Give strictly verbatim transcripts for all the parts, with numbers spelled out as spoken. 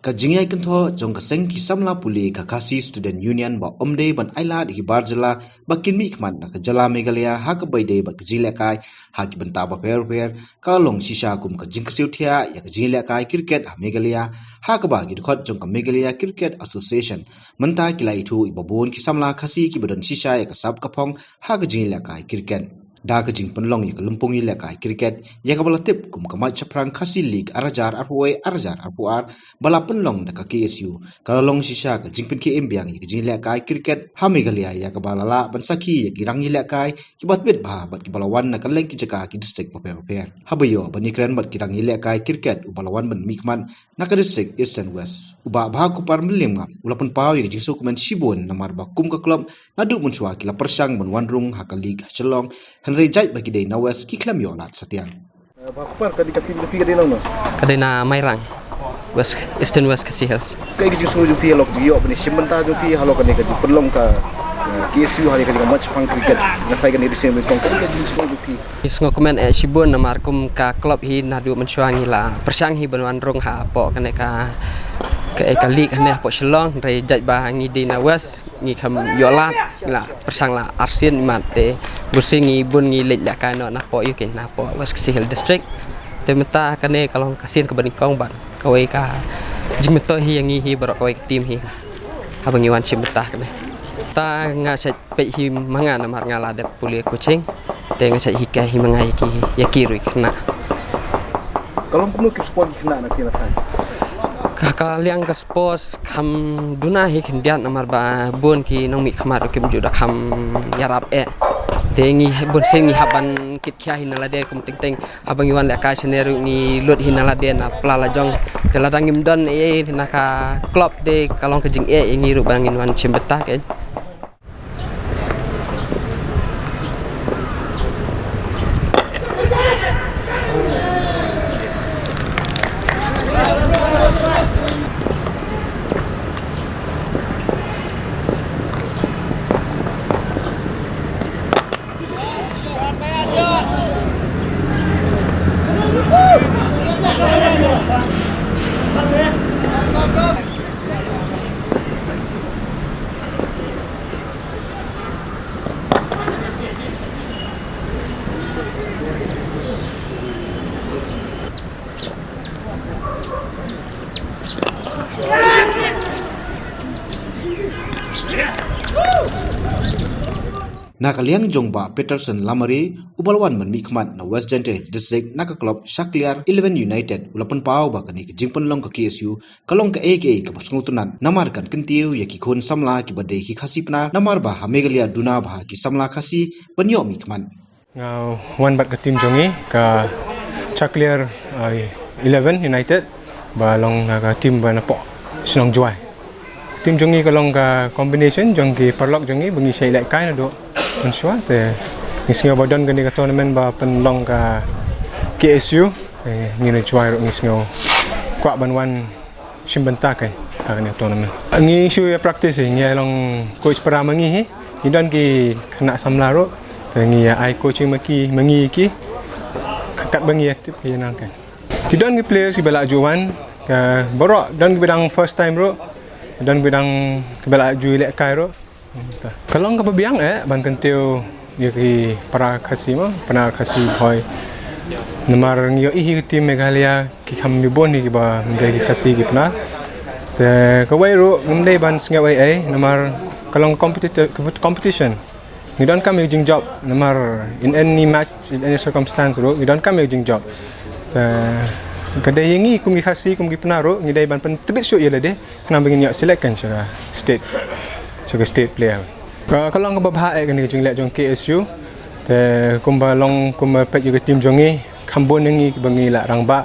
Ka jingïaid kynthoh jong ka seng ki samla pule ka Khasi Student Union ba ym dei ban ailad ïa ki bar jylla ba kin mihkhmat na ka jylla Meghalaya ha kaba ïadei bad ka jinglehkai ha ki bynta bapher bapher ka la long shisha kum ka jingkyrsiew thiah ïa ka jinglehkai cricket ha Meghalaya, ha kaba ki dkhot jong ka Meghalaya Cricket Association mynta ki la ithuh ïa ba bun ki samla Khasi kiba don shisha ïa ka sap ka phong ha ka jinglehkai cricket. Da ka jingpynlong ïa ka lympung ïalehkai cricket ïa kaba la tip kum ka Mait Shaphrang Khasi League ar hajar arphew wei ar hajar arphew ar ba la pynlong da ka K S U, ka la long shisha ka jingpynkhie im biang ïa ka jinglehkai cricket ha Meghalaya, ïa kaba la lah ban sakhi ïa ki rang ïalehkai kiba tbit bha bad kiba la wan na kylleng ki jaka ki district bapher bapher. Haba ïoh ban ïakren bad ki rang ïalehkai cricket uba la wan ban mihkhmat na ka district East and West, u Bah Bhakupar Mylliemngap u la pynpaw ïa ka jingsngewkmen shibun namar ba kum ka club naduh mynshuwa ki la pyrshang ban wan rung ha ka league ha Shillong, hynrei jait ba ki dei na West ki khlem ïoh lad satia. Eh, Bhakupar, kane ka team jong phi ka dei na uno? Ka dei na Mairang, West, Eastern West Khasi Hills. Kaei ka jingsngew jong phi halor ka jingïoh ban ïashim bynta jong phi halor kane ka jingpynlong ka, eh, K S U ha kane ka jingmut shaphang cricket, nga tharai kane ka dei sien bynta, kaei ka jingsngew jong phi? Jingsngewkmen eh shibun namar kum ka club hi naduh mynshuwa ngi la pyrshang hi ban wan rung hapoh kane ka, ka, ka league hangne hapoh Shillong, hynrei jait ba ngi dei na West ngi khlem ïoh lad, ngi la pyrshang la arsien imat te bunsien ngi bun ngi leit lehkai noh napoh ïa ki napoh West Khasi Hills District. Te mynta kane ka long ka sien kaba nyngkong bad kawei ka jingmyntoi hi ïa ngi hi baroh kawei ka team hi. Haba ngi wan shim bynta kane. Ta nga shait peit hi ma nga namar nga la dep pule coaching. Te nga shait hikai hi ma nga ïa ki, ïa ki ruh ki khynnah. Ka long kumno ki sport ki khynnah na ki na thaiñ? Ka, ka liang ka sports kam duna hi khyndiat namar ba bun ki nongmihkhmat ruh kim ju da kham ïarap eh. Te ngi bunsien ngi hap ban kit khia hi na lade kum teng teng. Haba ngi wan lehkai shane ruh ngi lut hi na lade na pla la jong. Te lada ngim don ei ei na ka club te ka long ka jingeh ïa ngi ruh ba ngin wan shim bynta kein. Na ka liang jong Bah Peterson Lamare, uba la wan ban mihkhmat na West Jaintia District na ka club Shakliar Eleven United, u la pynpaw ba kane ka jingpynlong ka K S U ka long kaei kaei kaba sngewtynnat namar kan kyntiew ïa ki khun samla kiba dei ki Khasi Pnar namar ba ha Meghalaya duna bha ki samla Khasi ban ïoh mihkhmat. Nga wan bad ka team jong ngi, ka Shakliar, uh, Eleven United, ba long, uh, ka team ba napoh shnong Jowai. Team jong ngi ka long ka combination jong ki paralok jong ngi ba ngi shait lehkai naduh mynshuwa, te ngi sngew ba don kane ka tournament ba pynlong ka K S U, te ngi na Jowai ruh ngi sngew kwah ban wan shim bynta kein ha kane ka tournament. Ngi shu ïa practice hi, ngi ïa long coach para ma ngi hi. Ngi don ki khynnah samla ruh, te ngi ïa ai coaching ma ki, ma ngi ki, katba ngi ïa tip ïa nang kein. Ki don ki players kiba la ju wan, ka baroh, don kiba dang first time ruh, don kiba dang kiba la ju lehkai ruh. Ka long kaba biang eh ban kyntiew ïa ki para Khasi mo, Pnar Khasi Bhoi. Namar ngi ïohi hi ka team Meghalaya ki kham bun hi kiba ym dei ki Khasi ki Pnar. Te kawei ruh ngim dei ban sngew ei ei namar ka long competitive, competition. Ngi donkam ïa ka jingjop namar in any match, in any circumstance ruh ngi donkam ïa ka jingjop. Te ka dei ïa ngi kum ki Khasi kum ki Pnar ruh ngi dei ban pyntbit shuh ïa lade. Khnang ba ngin ïoh select kein sha ka state, sha ka state player. Ka, ka long kaba bha eh kane ka jingleh jong K S U. Te kumba long kumba peit ïa ka team jong ngi, kham bun na ngi ba ngi la rangbah.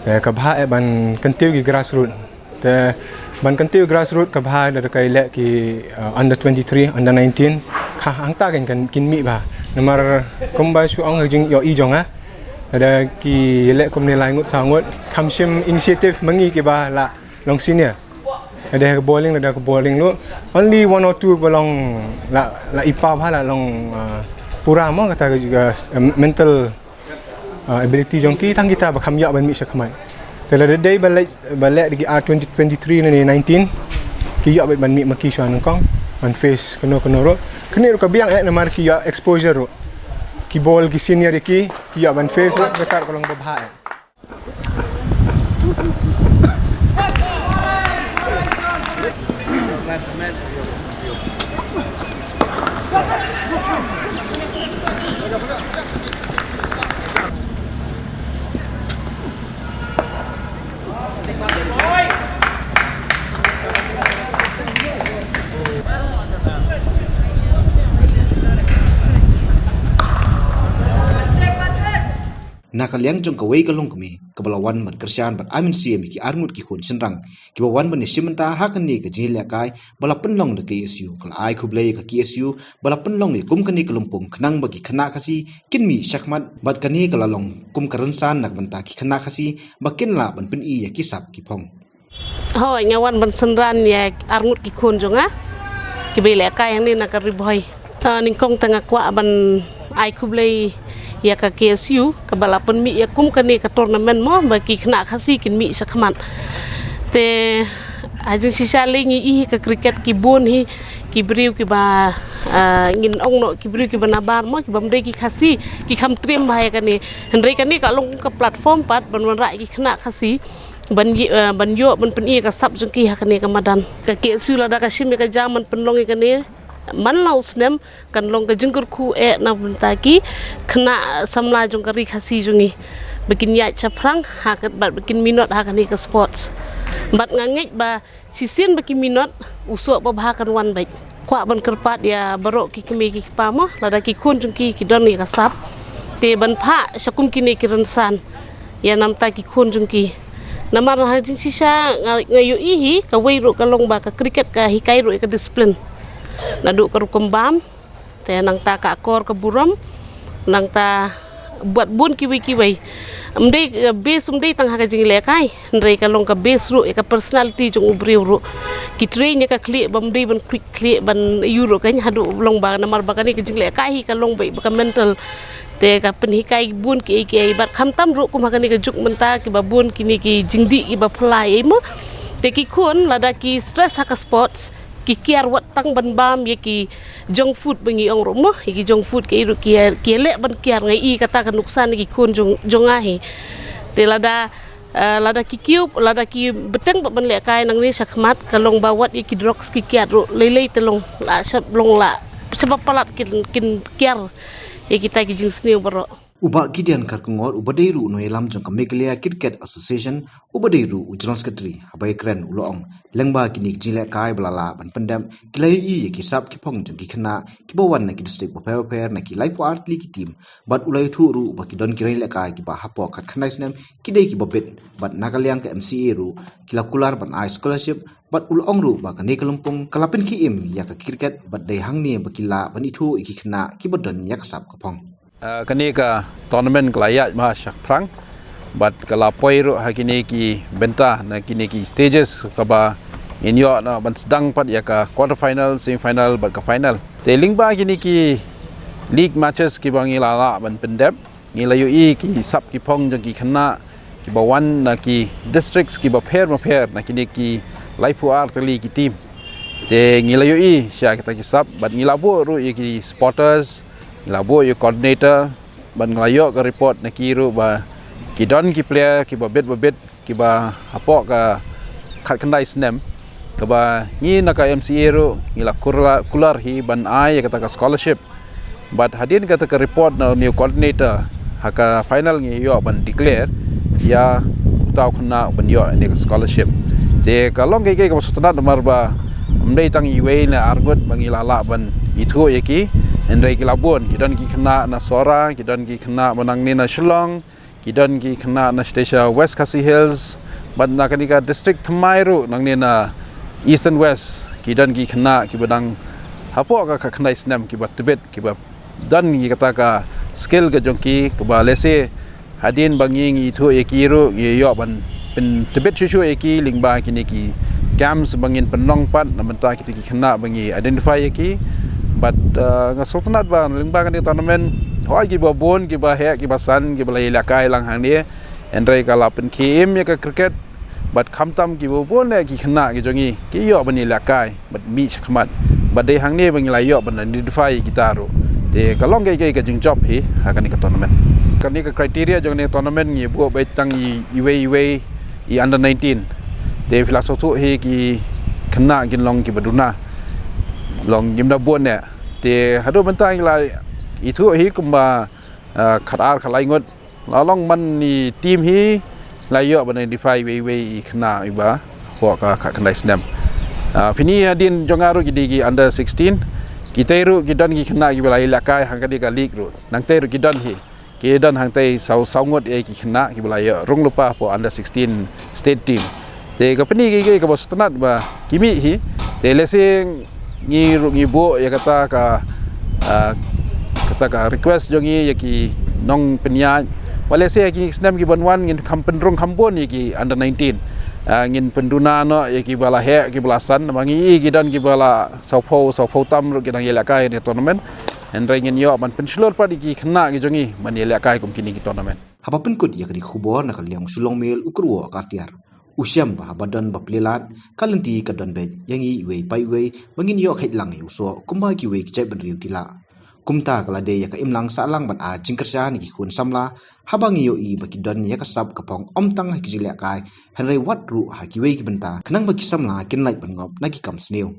Te kaba bha eh ban kyntiew ki grassroot. Te ban kyntiew grassroot kaba bha lada ka ïaleh ki, uh, under twenty-three, under nineteen. Ka hangta kein kan kin mih bha. Namar kumba shu ong ka jingïohi jong nga. Lada ki ïaleh kumne lai ngut saw ngut. Kham shim initiative ma ngi kiba la long senior. Lada ka bowling, lada ka bowling ruh. Only one or two ba long la, la i paw bha la long, uh, pura mo kata ka, uh, mental, uh, ability jong ki tang kita ba kham ïoh ban mih sha khmat. Te lada dei ba leh, ba leh da ki R twenty twenty-three ne nineteen, ki ïoh beit ban mih ma ki shuwa nyngkong, ban face kano kano ruh. Kane ruh ka biang eh namar ki ïoh exposure ruh. Ki bol ki senior ïa ki, ki ïoh ban face ruh, kata ka long ba bha eh. Na ka liang jong kawei ka longkmie kaba la wan ban kyrshan bad ai mynsiem ïa ki arngut ki khun shynrang kiba wan ban ïashim bynta ha kane ka jingïalehkai ba la pynlong da ka K S U. Ka la ai khublei ïa ka K S U ba la pynlong ïa kum kane ka lympung khnang ba ki khynnah Khasi kin mih shakhmat, bad kane ka la long kum ka rynsan na ka bynta ki khynnah Khasi ba kin lah ban pyni ïa ki sap ki phong. Hooid, nga wan ban synran ïa arngut ki khun jong nga kiba ïalehkai hangne na ka Ri Bhoi. Ah, nyngkong te nga kwah ban ai khublei ïa ka K S U kaba la pynmih ïa kum kane ka tournament mo, ba ki khynnah Khasi kin mih shakhmat. Te ha jingshisha lei ngi ïohi ka cricket ki bun hi ki briew kiba, ah, ngin ong noh ki briew kiba nabar mo, kibym dei ki Khasi, ki kham triem bha ïa kane. Hynrei kane ka long ka platform pat ban wanrah ïa ki khynnah Khasi ban ï-, eh, ban ïoh ban pyni ïa ka sap jong ki ha kane ka madan. Ka K S U lada ka shim ïa ka jam ban pynlong ïa kane man la u snem, kan long ka jingkyrkhu eh na bynta ki khynnah samla jong ka Ri Khasi jong ngi ba kin ïaid shaphrang ha ka, bad ba kin minot ha kane ka sports. Bad nga ngeit ba shisien ba ki minot, u soh ba bha kan wan beit. Kwah ban kyrpad ïa baroh ki kmie ki kpa mo, lada ki khun jong ki ki don ïa ka sap, te ban phah sha kum kine ki rynsan ïa na bynta ki khun jong ki. Namar ha jingshisha nga, nga ïohi hi, kawei ruh ka long ba ka cricket ka hikai ruh ïa ka discipline. Naduh ka rukom bam, te nangta ka akor ka burom, nangta bad bun kiwei kiwei. Ym dei, eh, base ym dei tang ha ka jingïalehkai, hynrei ka long ka base ruh ïa ka personality jong u briew ruh. Ki train ïa ka khlieh bym dei ban khuid khlieh ban ïoh ruh, kan haduh long ba namar ba kane ka jingïalehkai hi ka long ba, ba ka mental. Te ka pynhikai bun kiei kiei, bad khamtam ruh kum ha kane ka juk mynta kiba bun kine ki jingdih kiba phylla ei mo. Te ki khun lada ki stress ha ka sports, ki kiar wat tang ban bam ïa ki junk food ba ngi ong ruh mo, ïa ki junk food kiei ruh ki, ki leh ban kiar. Nga i kata ka nuksan ïa ki khun jong, jong nga hi. Te lada, eh, lada ki kiew, lada ki bteng bad ban lehkai nangne shakhmat, ka long ba wat ïa ki drugs ki kiar ruh lei lei te long la shap long la shaba palat kin, kin kiar ïa kita ki jingsniew baroh. U Bah Gideon Kharkongor uba dei ruh u nongïalam jong ka Meghalaya Cricket Association, uba dei ruh u General Secretary, haba ïakren u la ong, lyngba kine ki jingïalehkai ba la lah ban pyndep, ki la ïohi ïa ki sap ki phong jong ki khynnah kiba wan na ki district bapher bapher na ki laiphew ar tylli ki team, bad u la ïathuh ruh ba ki don ki rangïalehkai kiba hapoh khatkhyndai snem ki dei kiba bit, bad na ka liang ka M C A ruh ki la kular ban ai scholarship, bad u la ong ruh ba kane ka lympung ka la pynkhie im ïa ka cricket, bad dei hangne ba ki lah ban ithuh ïa ki khynnah kiba don ïa ka sap ka phong. Ah, kane ka tournament ka la ïaid bha shaphrang, bad ka la poi ruh ha kine ki bynta, na kine ki stages, kaba ngin ïoh na ban sdang pat ïa ka quarter final, semi final, bad ka final. Te lyngba kine ki league matches kiba ngi la lah ban pyndep, ngi la ïohi ki sap ki phong jong ki khynnah kiba wan na ki districts kiba pher bapher na kine ki laiphew ar tylli ki team. Te ngi la ïohi sha kita ki sap, bad ngi la buh ruh ïa ki spotters, ngi la buh ïa coordinator, bad ngi la ïoh ka report na ki ruh ba ki don ki player kiba bit ba bit kiba hapoh ka khatkhyndai snem, kaba ngi na ka M C A ruh ngi la kular, kular hi ban ai ïa kata ka scholarship. Bad hadien kata ka report na u new coordinator, ha ka final ngi ïoh ban declare ïa uta u khynnah ban ïoh ïa ka scholarship. Te ka long kaei kaei kaba sngewtynnat namar ba ym dei tang iwei ne arngut ba ngi la lah ban ithuh ïa ki, hynrei ki la bun, ki don ki khynnah na Sohra, ki don ki khynnah ba nangne na Shillong, ki don ki khynnah na shatei sha West Khasi Hills, bad na kane ka district thymmai ruh nangne na East and West, ki don ki khynnah kiba dang hapoh ka khatkhyndai snem kiba tbit, kiba don ïa kata ka skill ka jong ki, kaba lehse hadien ba ngi ngi ithuh ïa ki ruh ngi ïoh ban pyntbit shuh shuh ïa ki lyngba kine ki camps ba ngin pynlong pat na bynta kita ki khynnah ba ngi identify ïa ki. Bad, uh, nga sngewtynnat ba lyngba kane ka tournament, hooid kiba bun, kiba heh, kiba san, kiba la ïalehkai lang hangne, Hynrei ka la pynkhie im ïa ka cricket bad khamtam kiba bun eh ki khynnah ki jong ngi ki ïoh ban ïalehkai bad mih shakhmat. Bad dei hangne ba ngi la ïoh ban identify ïa kita ruh. Te ka long kaei kaei ka jingjop hi ha kane ka tournament. Kane ka criteria jong kane ka tournament ngi buh beit tang i iwei iwei i under nineteen. Te phi la sngewthuh hi ki khynnah kin long kiba duna, long kim da bun eh. Te haduh mynta ngi la ithuh hi kumba, ah, khatar khatlai ngut. La long man i team hi la ïoh ban identify iwei iwei i khynnah iba hapoh ka khatkhyndai snem. Ah, phi i hadien jong nga ruh ki dei ki under sixteen. Kita ruh ki don ki khynnah kiba la ïalehkai hangta ka league ruh. Nangta ruh ki don hi. Ki don hangta saw saw ngut ïa ki khynnah kiba la ïoh rung lypa hapoh under sixteen state team. Te ka pyni kaei kaei kaba sngewtynnat ba ki mih hi. Te lehse ngi ruh ngi buh ïa kata ka, ah, kata ka request jong ngi ïa ki nongpynïaid. Ba lehse ïa kine ki snem kiban wan ngin kham pynrung kham bun ïa ki under nineteen. Ah, ngin pynduna noh ïa kiba la heh kiba la san, namar ngi i ki don kiba la sawphew, sawphew tam ruh ki dang ïalehkai ha kane ka tournament. Hynrei ngin ïoh ban pynshlur pat ïa ki khynnah ki jong ngi ban ïalehkai kum kine ki tournament. Haba pynkut ïa kane ka khubor na ka liang u Shillong Mail u kyrwoh ka tiar. U shem ba haba don ba plie lad, ka lynti ka don beit ïa ngi iwei pa iwei ba ngin ïoh kheit lang ïa u soh kumba kiwei ki jaitbynriew ki lah. Kumta ka la dei ïa ka imlang sahlang ban ai jingkyrshan ïa ki khun samla haba ngi ïohi ba ki don ïa ka sap ka phong ym tang ha ki jinglehkai hynrei wat ruh ha kiwei ki bynta khnang ba ki samla kin lait ban ngop na ki kam sniew.